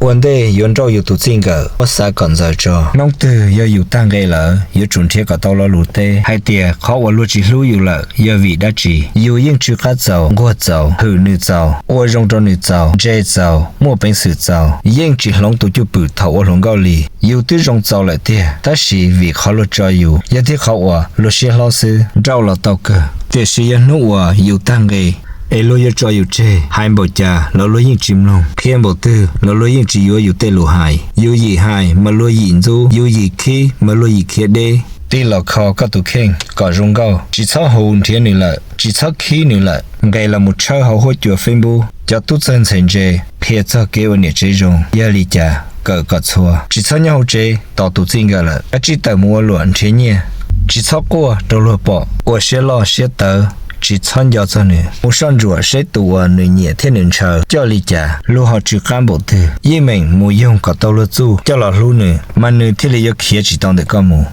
Ua ntej yuav nrauj yus tus txij nkawm, muab xav kom ntxaws tso. Hnub twg yog yus tag nqe lawm, yuav tsum nrhiav kom tau lo lus teb hais tias qhov uas luag tsis hlub yus lawm yog vim dab tsi. Yus yeej tsw qab txaus, nquag txaus, hwm nws txaus, ua zoo rau nws txaus, ntse txaus, muaj peev xwm txaus, yeej tsis hloov tus cwj pwm thaum ua hluas nkauj li. Yus twb zoo txaus lawm tiag, tab sis vim qhov luag tso yus, yog thiab qhov uas luag siab hlob xwb, nrauj los tau kawg. Tiam sis yog hnub uas yus tag nqe es luag yuav tso yus tseg, hais npaum cas los luag yeej tsis mloog, qhia npaum twg los luag yeej tsis yuav yus tej lus hais. Yus yim hais mas luag yim ntxub, yus yim khib mas luag yim khiav deb. Tij los kho koj tus kheej kom zoo nkauj, tsis txhob hu nrhiav nws lawm, tsis txhob khib nws lawm. Nqes los mus tshawb hauv huab cua Facebook, cov tub txawg ntxhais ntse qhia txog kev ua niam tsev zoo. Yog li cas kawm kom txhua, tsis txhob nyob hauv tsev tos tus txij nkawm lawm, kav tsij tawm mus ua luam nrhiav nyiaj. Tsis txhob quaj rau luag pom, ua siab loj siab tawv, tsis txhob nco txog nws. Mus soj ntsuam saib tus uas nws nyiam thiab nws ntshaw coj li cas, luag ho tsw qab npaum twg. Yeej meem mus yoog kom tau luag txuj coj los hlub nws, mas nws thiaj li yuav khiav tsis tau ntawm koj mus.